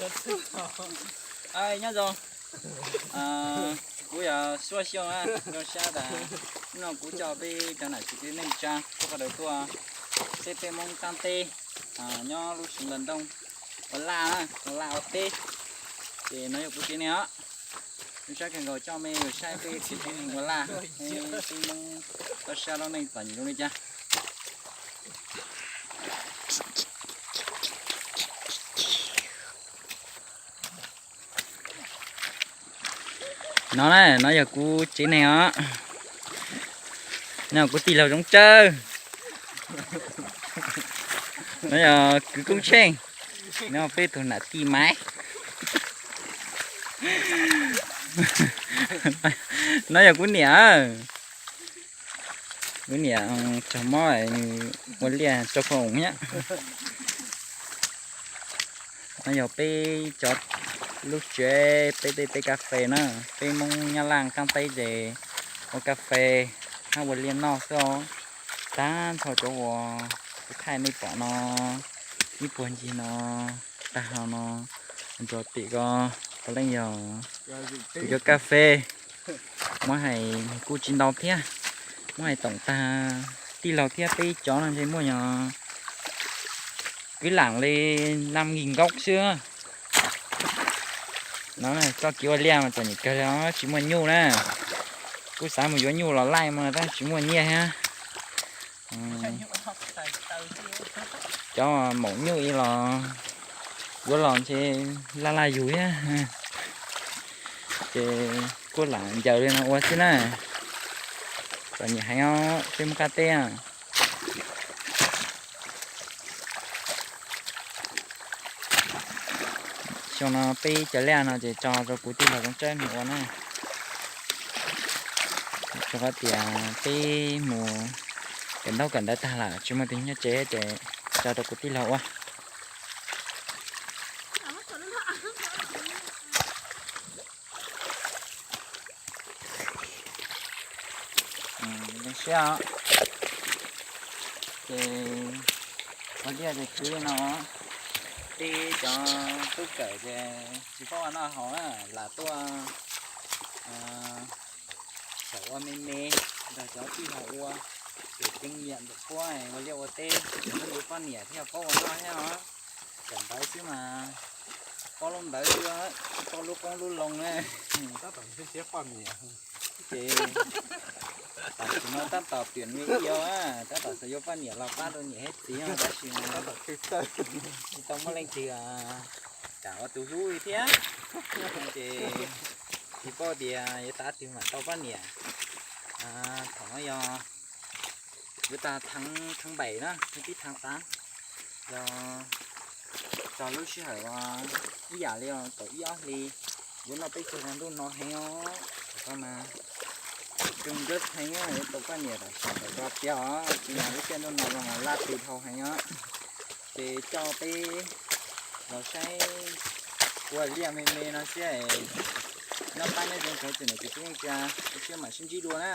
Nyob zoo, kuv yog Suab Xyooj, zoo siab tas hnub no kuv coj peb cov nam txiv kwv tij neej tsa tuaj qhov daws tuaj saib peb Hmoob taab teb nyob lub xeev Los Ntoo ua laj, ua laj ua teb. Ces no yog kuv tsev neeg os. Zoo siab kawg nkaus coj mej los saib peb tsev neeg ua laj, peb Hmoob toj siab lub neej txom nyem zoo li cas. No na, no yog kuv tsev neeg os. No kuv tij laug Zoov Tsawb. No yog kwv Koob Tsheej. No peb tug nam tij Maiv. No yog kuv niam. Kuv niam raug mob ua liaj rau qhov oos thiab. No yog peb cov lub tsev, peb tej teb kas fes na, peb Hmoob Nyab Laj taab teb ces ua kas fes hab ua liaj noj xwb os. Tag nrho cov uas kuv thaij nej pom no, ib puag ncig no, tag ho no, nrog tim ko, puav leej yog kuv cov kas fes, muab hais kuj tsis ntau thiab, muab hais toom tag tij laug thiab peb cov no ntshe muaj yog kwv lam li năm nghìn gốc xwb. No txoj kev ua liaj mas txom nyem kawg li os, tsis muaj nyuj na. Kuj xav mus yuav nyuj los laij mas tab tsis muaj nyiaj thiab. Cov maum nyuj ib los yuav los ntshe laj laj yug thiab. Ces kuj lam ncaws li no ua xwb na. Txom nyem heev os peb Hmoob qab teb. Xyoo no peb cov liaj no ces tso rau kuv tij laug Zoov Tsawb mus ua na. Rau qhov tias peb mus kawm ntaub kawm ntawv tag lawm tsis muaj tus nyob tsev ces tso rau kuv tij laug ua. Zoo siab os. Ces ua liaj ces khwv li no, peb cov tub kawm ces tsis paub ua noj haus na, lam tuaj xyaum ua me me nrog cov tij laug ua, ces kinh nghiệm ntawm puab ua liaj ua teb, yuav poj niam thiaj paub ua noj thiab os. Kawm ntawv xwb mas paub lub ntawv xwb, tsis paub lub qoob lub loo na. Ces tam sim no tab tom tuyển người yêu, tab tom xav yuav poj niam los pab rau niam thiab txiv no tab sis tsis tau muaj leej twg kam ua tus hlub li thiab. Ces tsis paub tias yuav tas twg mam tau poj niam. Thaum no yog yuav tas tháng, tháng bảy na, tib tháng tám, yog txog lub sij hawm ib yam li kaum ib ob hlis, yuav noj peb caug rau ntuj no heev os. Thaum ko mas kawg nkawd heev, yuav tau poj niam tam sim thaum ko tiag os, tsis yog lub caij ntuj no los mas laj tis dhau heev os. Ces coj peb los saib ua liaj me me no xwb, noj qab nyob zoo tsoom niam txiv kwv tij neej tsa, zoo siab mam sib ntsib dua na.